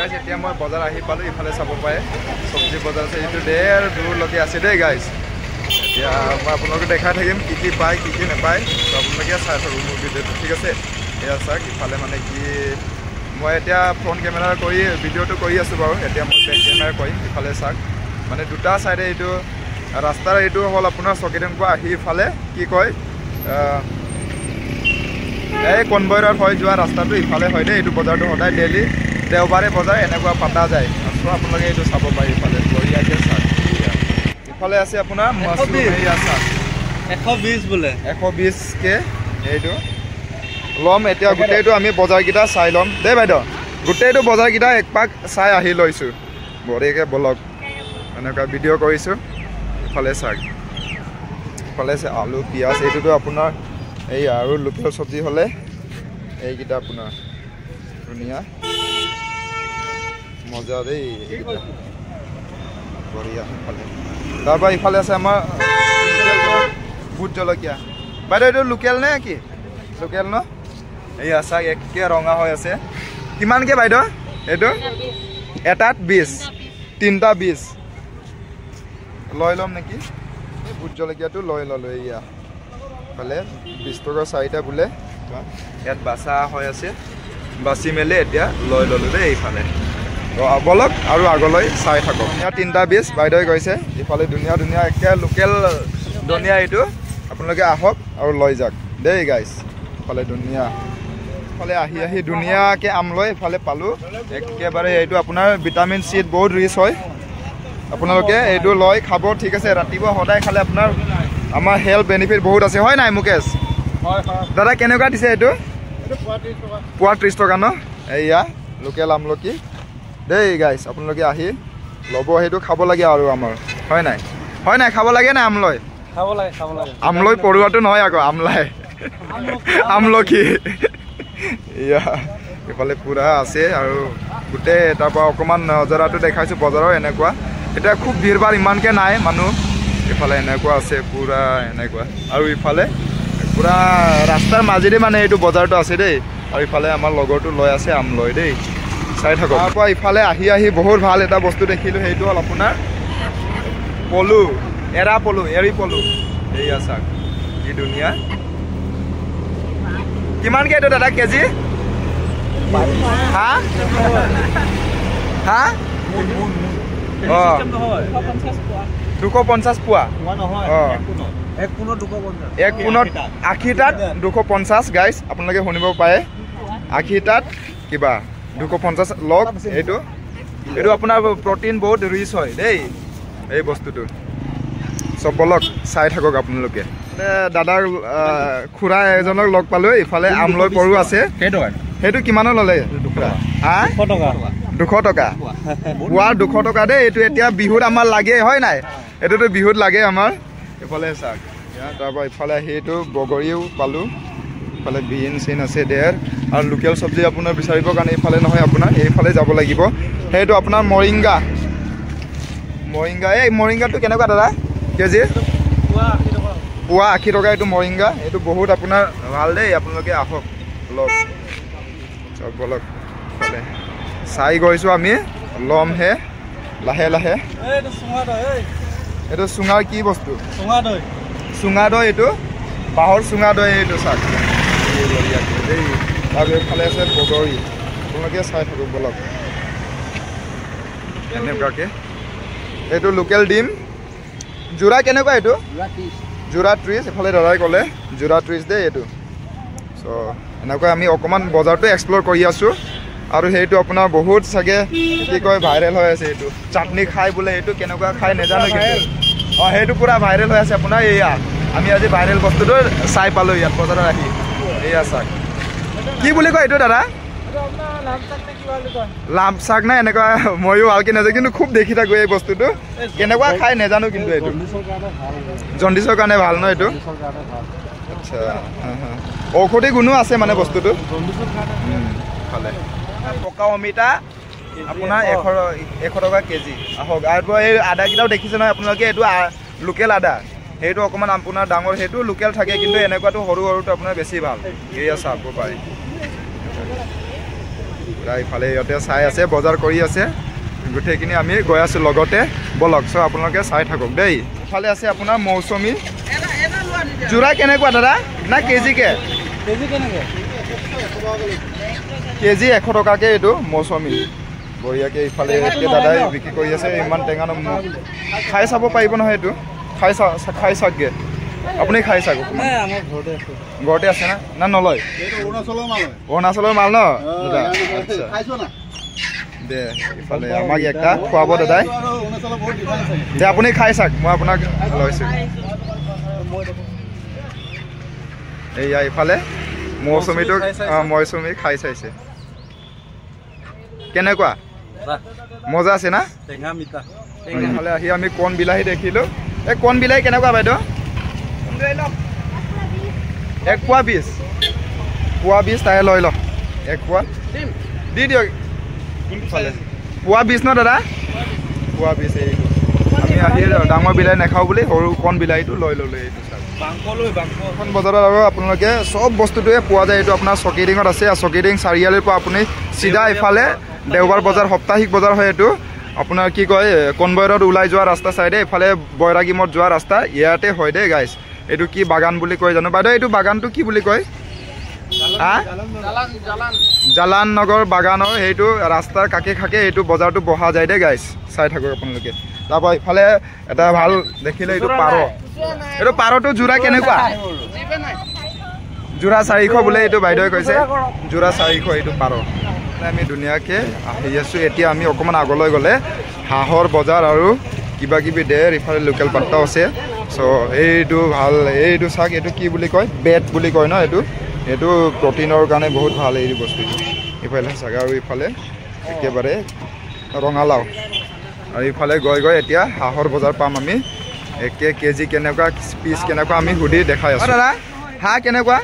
Guys, এতিয়া মই বজাৰ আহি পালোঁ। ইফালে চাব পাৰে চব্জি বজাৰ আছে, এইটো ডেৰ দূৰলৈকে আছে দেই গাইজ। এতিয়া মই আপোনালোকে দেখাই থাকিম কি কি পায় কি কি নাপায়, তো আপোনালোকে চাই থাকক মোৰ ভিডিঅ'টো, ঠিক আছে? এয়া চাওক, ইফালে মানে কি মই এতিয়া ফ্ৰণ্ট কেমেৰা কৰি ভিডিঅ'টো কৰি আছোঁ বাৰু, এতিয়া মই বেক কেমেৰা কৰিম। ইফালে চাওক, মানে দুটা চাইডে এইটো ৰাস্তাৰ এইটো হ'ল আপোনাৰ চকীডেংপৰা আহি ইফালে কি কয় এই কনভয়ৰত হৈ যোৱা ৰাস্তাটো ইফালে হয় দেই। এইটো বজাৰটো সদায় ডেইলি দেওবাৰে বজাৰ এনেকুৱা পাতা যায়। চ' আপোনালোকে এইটো চাব পাৰে ইফালে বঢ়িয়াকৈ চাওক। ইফালে আছে আপোনাৰ মাছৰুম, এয়া চাওক 120 বোলে, 120কে এইটো ল'ম। এতিয়া গোটেইটো আমি বজাৰকেইটা চাই ল'ম দেই বাইদেউ, গোটেইটো বজাৰকেইটা একপাক চাই আহি লৈছোঁ বঢ়িয়াকৈ। বলক, এনেকুৱা ভিডিঅ' কৰিছোঁ। ইফালে চাওক, ইফালে আছে আলু পিঁয়াজ, এইটোতো আপোনাৰ এই আৰু লোকেল চব্জি হ'লে এইকেইটা আপোনাৰ ধুনীয়া মজা দেই এইকেইটা বঢ়িয়া। ইফালে তাৰপৰা ইফালে আছে আমাৰ ভোট জলকীয়া। বাইদেউ এইটো লোকেল নে কি? লোকেল ন? এই চাওক একে ৰঙা হৈ আছে। কিমানকে বাইদেউ এইটো? এটাত 20, তিনিটা 20। লৈ ল'ম নেকি এই ভোট জলকীয়াটো? লৈ ল'লোঁ। এয়া ইফালে 20 টকা চাৰিটা বোলে। ইয়াত বাচা হৈ আছে, বাচি মেলি এতিয়া লৈ ল'লোঁ দেই। এইফালে বলক আৰু আগলৈ চাই থাকক। ইয়াত 3টা 20 বাইদেৱে কৈছে। ইফালে ধুনীয়া ধুনীয়া একে লোকেল ধনিয়া এইটো, আপোনালোকে আহক আৰু লৈ যাওক দেই গাইজ। ইফালে ধুনীয়া, ইফালে আহি আহি ধুনীয়াকৈ আম লৈ ইফালে পালোঁ। একেবাৰে এইটো আপোনাৰ ভিটামিন চিত বহুত ৰিচ হয়, আপোনালোকে এইটো লৈ খাব, ঠিক আছে? ৰাতিপুৱা সদায় খালে আপোনাৰ আমাৰ হেল্থ বেনিফিট বহুত আছে, হয় নাই মুকেশ দাদা? কেনেকুৱা দিছে এইটো? পোৱা 30 টকা ন? এইয়া লোকেল আমলখি দেই গাইজ, আপোনালোকে আহি ল'ব। সেইটো খাব লাগে আৰু আমাৰ, হয় নাই? হয় নাই, খাব লাগে নাই আমলৈ? আমলৈ পৰুৱাটো নহয় আকৌ, আমলাই আমলখি। এয়া ইফালে পূৰা আছে আৰু গোটেই তাৰপৰা অকণমান নজৰাটো দেখাইছোঁ বজাৰৰ এনেকুৱা। এতিয়া খুব ভিৰ ভাৰ ইমানকৈ নাই মানুহ। ইফালে এনেকুৱা আছে পূৰা এনেকুৱা, আৰু ইফালে পূৰা ৰাস্তাৰ মাজেদি মানে এইটো বজাৰটো আছে দেই। আৰু ইফালে আমাৰ লগৰটো লৈ আছে আমলৈ দেই, চাই থাকক। তাৰপৰা ইফালে আহি আহি বহুত ভাল এটা বস্তু দেখিলোঁ, সেইটো হ'ল আপোনাৰ পলু, এৰা পলু, এৰী পলু। এইয়া চাওক কি ধুনীয়া। কিমানকে এইটো দাদা কেজি? হা হা অঁ 250 পোৱা। অঁ এক পোনত 80টাত 250 গাইজ, আপোনালোকে শুনিব পাৰে 80টাত কিবা 250 লওক। এইটো এইটো আপোনাৰ প্ৰটিন বহুত ৰিচ হয় দেই এই বস্তুটো। চব বলক চাই থাকক আপোনালোকে। দাদাৰ খুৰা এজনক লগ পালোঁ। ইফালে আমলৈ পৰু আছে, সেইটো কিমানত ল'লে? হা 200 টকা পোৱা, 200 টকা দেই। এইটো এতিয়া বিহুত আমাৰ লাগে, হয় নাই? এইটোতো বিহুত লাগে আমাৰ। ইফালে চাওক, তাৰপৰা ইফালে সেইটো বগৰীও পালোঁ। ইফালে বিন চিন আছে ডেৰ। আৰু লোকেল চব্জি আপোনাৰ বিচাৰিবৰ কাৰণে এইফালে নহয়, আপোনাৰ এইফালে যাব লাগিব। সেইটো আপোনাৰ মৰিংগা, মৰিংগা। এই মৰিংগাটো কেনেকুৱা দাদা কেজি? পোৱা 80 টকা এইটো মৰিংগা। এইটো বহুত আপোনাৰ ভাল দেই, আপোনালোকে আহক লওক। চব বলক ইফালে চাই গৈছোঁ আমি, ল'মহে লাহে লাহে। এইটো চুঙাৰ কি বস্তু? চুঙা দৈ, এইটো বাঁহৰ চুঙা দৈ এইটো চাওক দেই। আৰু এইফালে আছে বগৰী, আপোনালোকে চাই থাকক বলক এনেকুৱাকৈ। এইটো লোকেল ডিম যোৰা কেনেকুৱা এইটো? যোৰা 30। এইফালে দাদাই ক'লে যোৰা 30 দেই এইটো। চ' এনেকৈ আমি অকণমান বজাৰটো এক্সপ্ল'ৰ কৰি আছোঁ। আৰু সেইটো আপোনাৰ বহুত চাগে কি কয় ভাইৰেল হৈ আছে এইটো চাটনি খাই বোলে, সেইটো কেনেকুৱা খাই নাজানো কিন্তু অঁ সেইটো পূৰা ভাইৰেল হৈ আছে আপোনাৰ। এয়া আমি আজি ভাইৰেল বস্তুটো চাই পালোঁ ইয়াত বজাৰত আহি। এয়া চাওক কি বুলি কয় এইটো দাদা? লাম শাক নাই এনেকুৱা, ময়ো ভালকৈ নাজানো কিন্তু খুব দেখি থাকোঁ এই বস্তুটো, কেনেকুৱা খাই নাজানো কিন্তু এইটো জণ্ডিছৰ কাৰণে ভাল ন এইটো? আচ্ছা, ঔষধি গুণো আছে মানে বস্তুটো। ভালে পকা অমিতা আপোনাৰ 100 টকা কেজি। আহক। আৰু এই আদাকেইটাও দেখিছে নহয় আপোনালোকে, এইটো লোকেল আদা, সেইটো অকণমান আপোনাৰ ডাঙৰ, সেইটো লোকেল থাকে কিন্তু এনেকুৱাটো সৰু সৰুটো আপোনাৰ বেছি ভাল। এয়া চাব পাৰে। পূৰা ইফালে ইহঁতে চাই আছে, বজাৰ কৰি আছে গোটেইখিনি। আমি গৈ আছোঁ লগতে, বলক। চ' আপোনালোকে চাই থাকক দেই। ইফালে আছে আপোনাৰ মৌচুমী। যোৰা কেনেকুৱা দাদা, না কেজিকে? কেজি 100 টকাকৈ এইটো মৌচুমী। বঢ়িয়াকৈ ইফালে দাদাই বিক্ৰী কৰি আছে। ইমান টেঙা ন, খাই চাব পাৰিব নহয় এইটো। খাই চাওকগৈ আপুনি, খাই চাওক। ঘৰতে আছে না? না নলয়? অৰুণাচলৰ মাল ন দাদা? আচ্ছা দে, ইফালে আমাক একটা খুৱাব দাদাই। দে আপুনি খাই চাওক, মই আপোনাক লৈছোঁ। এইয়া ইফালে মৌচুমীটো, মৌচুমী খাই চাইছে। কেনেকুৱা মজা আছে না? ইফালে আহি আমি কণ বিলাহী দেখিলোঁ। এই কণ বিলাহী কেনেকুৱা বাইদেউ? এক পোৱা 20, পোৱা 20। তাই লৈ ল এক পোৱা দি দিয়ক। পোৱা 20 ন দাদা? পোৱা 20। এইটো আমি আহি ডাঙৰ বিলাহী নাখাওঁ বুলি সৰু কণ বিলাহীটো লৈ ল'লোঁ। এইটো চাওক এখন বজাৰত আৰু আপোনালোকে চব বস্তুটোৱে পোৱা যায়। এইটো আপোনাৰ চকীডিঙত আছে। চকীডিং চাৰিআলিৰ পৰা আপুনি চিধা ইফালে দেওবাৰ বজাৰ, সাপ্তাহিক বজাৰ হয় এইটো। আপোনাৰ কি কয়, কনবয়ৰত ওলাই যোৱা ৰাস্তা চাইডে, ইফালে বৈৰাগীমঠ যোৱা ৰাস্তা ইয়াতে হয় দেই গাইজ। এইটো কি বাগান বুলি কয় জানো বাইদেউ? এইটো বাগানটো কি বুলি কয়? হা, জালান নগৰ বাগানৰ সেইটো ৰাস্তাৰ কাষে কাষে এইটো বজাৰটো বহা যায় দেই গাইজ। চাই থাকক আপোনালোকে। তাৰপৰা ইফালে এটা ভাল দেখিলে এইটো পাৰ। এইটো পাৰটো যোৰা কেনেকুৱা? যোৰা 400 বোলে এইটো বাইদেৱে কৈছে। যোৰা 400 এইটো পাৰ। আমি ধুনীয়াকৈ আহি আছোঁ। এতিয়া আমি অকণমান আগলৈ গ'লে হাঁহৰ বজাৰ আৰু কিবা কিবি ডেৰ ইফালে লোকেল পাত্তাও আছে। চ' এইটো ভাল, এইটো চাওক, এইটো কি বুলি কয়? বেট বুলি কয় ন এইটো। এইটো প্ৰটিনৰ কাৰণে বহুত ভাল এই বস্তুটো। ইফালে চাগে আৰু ইফালে একেবাৰে ৰঙালাও। আৰু ইফালে গৈ গৈ এতিয়া হাঁহৰ বজাৰ পাম আমি। একে কেজি কেনেকুৱা, পিচ কেনেকুৱা আমি সুধি দেখাই আছোঁ। দাদা হাঁহ কেনেকুৱা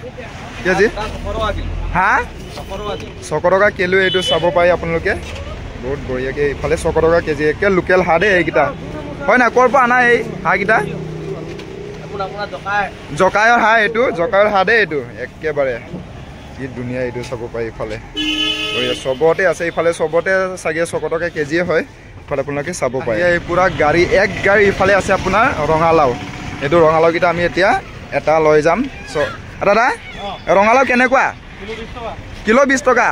কেজি? হাঁহ 600 টকা কিলো। এইটো চাব পাৰি আপোনালোকে, বহুত বঢ়িয়াকৈ। ইফালে 600 টকা কেজি, একে লোকেল হাঁহ দেই এইকেইটা। হয় নাই? ক'ৰ পৰা আনা এই হাঁহকেইটা? জকাইৰ হাঁহ এইটো, জকাইৰ হাঁহ দেই এইটো। একেবাৰে কি ধুনীয়া এইটো চাব পাৰি। ইফালে চবতে আছে, ইফালে চবতে চাগে 600 টকা কেজিয়ে হয়। ইফালে আপোনালোকে চাব পাৰে এই পূৰা গাড়ী, এক গাড়ী ইফালে আছে আপোনাৰ ৰঙালাও। এইটো ৰঙালাওকেইটা আমি এতিয়া এটা লৈ যাম। চ' দাদা ৰঙালাও কেনেকুৱা? কিলো 20 টকা।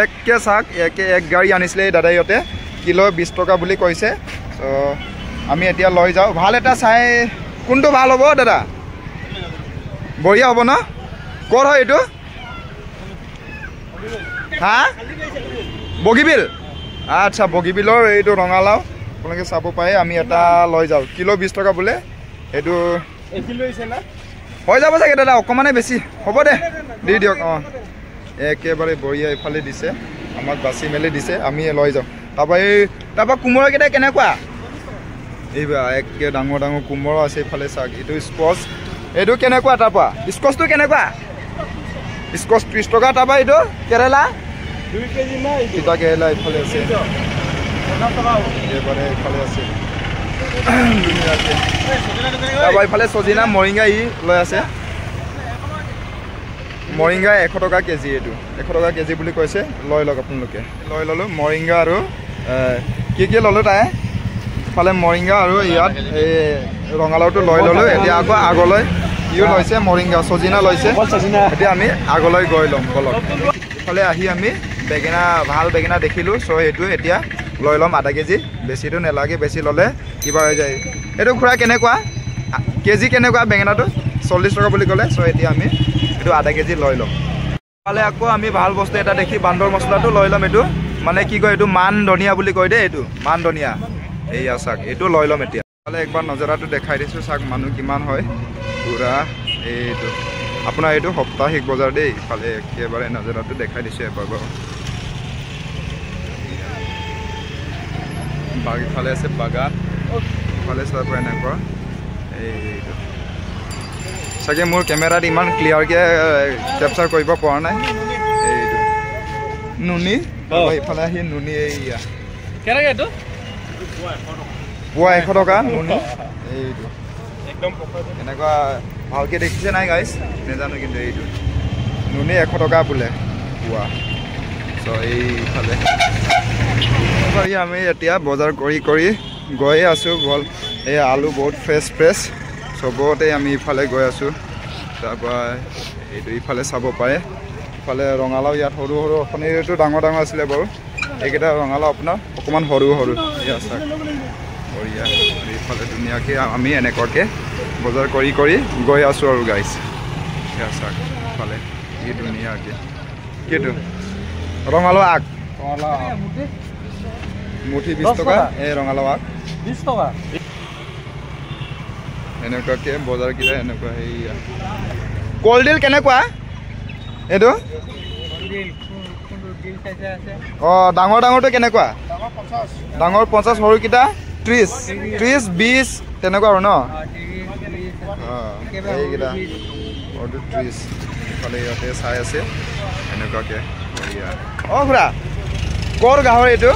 একে চাওক, একে এক গাড়ী আনিছিলে এই দাদা ইহঁতে, কিলো 20 টকা বুলি কৈছে। চ' আমি এতিয়া লৈ যাওঁ। ভাল এটা চাই, কোনটো ভাল হ'ব দাদা? বঢ়িয়া হ'ব ন? ক'ৰ হয় এইটো? হা, বগীবিল। আচ্ছা, বগীবিলৰ এইটো ৰঙালাও আপোনালোকে চাব পাৰে। আমি এটা লৈ যাওঁ। কিলো 20 টকা বোলে। এইটো হৈ যাব চাগে দাদা, অকণমানে বেছি হ'ব দে, দি দিয়ক। অঁ, একেবাৰে বঢ়িয়া ইফালে দিছে আমাক, বাছি মেলি দিছে, আমি লৈ যাওঁ। তাৰপৰা এই তাৰপৰা কোমোৰাকেইটা কেনেকুৱা? এইবাৰ একে ডাঙৰ ডাঙৰ কোমোৰা আছে ইফালে চাওক। এইটো স্কচ, এইটো কেনেকুৱা? তাৰপৰা স্কচটো কেনেকুৱা? স্কচ 30 টকা। তাৰপৰা এইটো কেৰেলা, তিতা কেৰেলা ইফালে আছে, একেবাৰে ইফালে আছে ধুনীয়াকৈ। তাৰপৰা ইফালে চজিনা মৰিংগা ই লৈ আছে। মৰিংগা 100 টকা কেজি। এইটো 100 টকা কেজি বুলি কৈছে। লৈ লওক আপোনালোকে। লৈ ল'লোঁ মৰিংগা আৰু কি কি ল'লোঁ তাই ইফালে মৰিংগা আৰু ইয়াত এই ৰঙালাওটো লৈ ল'লোঁ। এতিয়া আকৌ আগলৈ ইও লৈছে মৰিংগা, চজিনা লৈছে। এতিয়া আমি আগলৈ গৈ ল'ম বলক। ইফালে আহি আমি বেঙেনা, ভাল বেঙেনা দেখিলোঁ। চ' সেইটো এতিয়া লৈ ল'ম আধা কেজি। বেছিটো নালাগে, বেছি ল'লে কিবা হৈ যায়। এইটো খুৰা কেনেকুৱা কেজি? কেনেকুৱা বেঙেনাটো? 40 টকা বুলি ক'লে। চ' এতিয়া আমি এইটো আধা কেজি লৈ ল'ম। ইফালে আকৌ আমি ভাল বস্তু এটা দেখি বান্দৰ মছলাটো লৈ ল'ম। এইটো মানে কি কয়, এইটো মান ধনিয়া বুলি কয় দেই, এইটো মান ধনিয়া। এইয়া চাওক, এইটো লৈ ল'ম এতিয়া। ইফালে একবাৰ নজৰাটো দেখাই দিছোঁ, চাওক মানুহ কিমান হয় পূৰা। এইটো আপোনাৰ এইটো সাপ্তাহিক বজাৰ দেই। ইফালে একেবাৰে নজৰাটো দেখাই দিছোঁ এবাৰ বাৰু। ইফালে আছে বাগান, ইফালে চাব এনেকুৱা। এইটো চাগে মোৰ কেমেৰাত ইমান ক্লিয়াৰকৈ কেপচাৰ কৰিব পৰা নাই। এইটো নুনি, ইফালে আহি নুনি। এইয়া কেনেকৈ এইটো? পোৱা 100 টকা নুনি। এইটো কেনেকুৱা ভালকৈ দেখিছে নাই গাইজ, নাজানো, কিন্তু এইটো নুনি 100 টকা বোলে পোৱা। চ' এইফালে আমি এতিয়া বজাৰ কৰি কৰি গৈয়ে আছোঁ। বল এই আলু বহুত ফ্ৰেছ ফ্ৰেছ চবতে আমি ইফালে গৈ আছোঁ। তাৰপৰা এইটো ইফালে চাব পাৰে, ইফালে ৰঙালাও ইয়াত সৰু সৰু, অথনিটো ডাঙৰ ডাঙৰ আছিলে বাৰু, এইকেইটা ৰঙালাও আপোনাৰ অকণমান সৰু সৰু। এয়া চাওক বঢ়িয়া। ইফালে ধুনীয়াকৈ আমি এনেকুৱাকৈ বজাৰ কৰি কৰি গৈ আছোঁ আৰু গাইছ। এয়া চাওক ইফালে কি ধুনীয়াকৈ, কিটো ৰঙালাও আগ মুঠি 20 টকা, এই ৰঙালাও আগ 20 টকা। এনেকুৱাকৈ বজাৰকেইটা এনেকুৱা। সেয়া কলডিল কেনেকুৱা এইটো? অঁ ডাঙৰ ডাঙৰটো কেনেকুৱা? ডাঙৰ 50, সৰুকেইটা 30, 30 20 তেনেকুৱা আৰু ন? অঁ এইকেইটা সৰুটো 30। ইফালে ইয়াতে চাই আছে এনেকুৱাকৈ বঢ়িয়া। অঁ খুৰা ক'ৰ গাহৰি এইটো?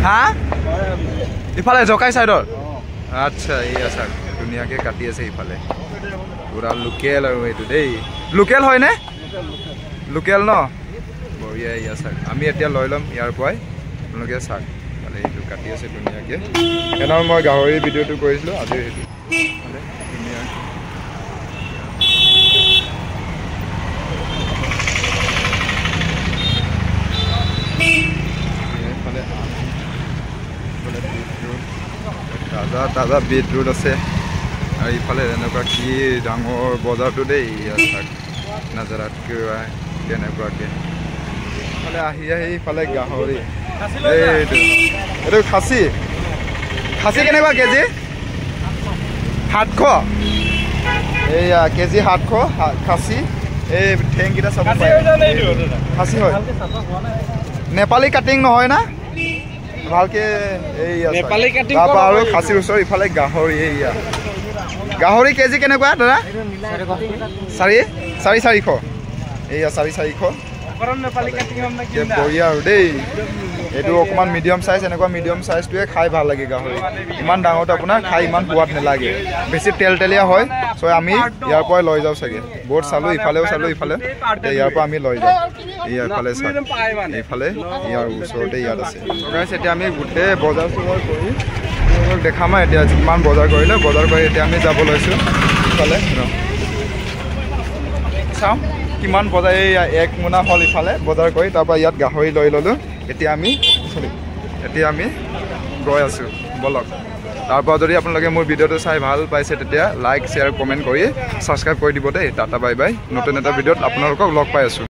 হা ইফালে জকাই চাইডৰ? আচ্ছা এইয়া চাওক ধুনীয়াকৈ কাটি আছে ইফালে, পুৰা লোকেল আৰু এইটো দেই। লোকেল হয়নে? লোকেল ন? বঢ়িয়া। এয়া চাওক আমি এতিয়া লৈ ল'ম ইয়াৰ পৰাই, আপোনালোকে চাওক মানে এইটো কাটি আছে ধুনীয়াকৈ। সেইদিনা মই গাহৰি ভিডিঅ'টো কৰিছিলোঁ, আজি সেইটো ধুনীয়া। এইফালে বিটৰুট, তাজা তাজা বিটৰুট আছে। আৰু ইফালে এনেকুৱা কি ডাঙৰ বজাৰটো দেই, ইয়াত চাওক নাজাৰাত কিবা কেনেকুৱাকৈ। ইফালে আহি আহি ইফালে গাহৰি, এইটো এইটো খাচী। খাচী কেনেকুৱা কেজি? 700। এইয়া কেজি 700 খাচী। এই ঠেংকেইটা চাব পাৰে, খাচী হয়, নেপালী কাটিং নহয় না ভালকে। এইয়া তাৰপৰা আৰু খাচীৰ ওচৰত ইফালে গাহৰি। এইয়া গাহৰি কেজি কেনেকুৱা দাদা? 450। এইয়া 450। বঢ়িয়া আৰু দেই। এইটো অকণমান মিডিয়াম চাইজ, এনেকুৱা মিডিয়াম চাইজটোৱে খাই ভাল লাগে গাহৰি। ইমান ডাঙৰটো আপোনাৰ খাই ইমান সোৱাদ নালাগে, বেছি তেল তেলীয়া হয়। চ' আমি ইয়াৰ পৰাই লৈ যাওঁ চাগে। বহুত চালোঁ, ইফালেও চালোঁ, ইফালে এতিয়া ইয়াৰ পৰা আমি লৈ যাওঁ। ইয়াৰ ইফালে চাওক, এইফালে ইয়াৰ ওচৰতে ইয়াত আছে। এতিয়া আমি গোটেই বজাৰ চজাৰ কৰি দেখাম আৰু এতিয়া কিমান বজাৰ কৰিলোঁ। বজাৰ কৰি এতিয়া আমি যাব লৈছোঁ ইফালে। চাওঁ কিমান বজাৰ। এই এক মোনা হ'ল ইফালে বজাৰ কৰি, তাৰপৰা ইয়াত গাহৰি লৈ ল'লোঁ। এতিয়া আমি গৈ আছোঁ, বলক। তাৰপৰা যদি আপোনালোকে মোৰ ভিডিঅ'টো চাই ভাল পাইছে তেতিয়া লাইক শ্বেয়াৰ কমেণ্ট কৰি ছাবস্ক্ৰাইব কৰি দিব দেই। টাটা বাই বাই, নতুন এটা ভিডিঅ'ত আপোনালোকক লগ পাই আছোঁ।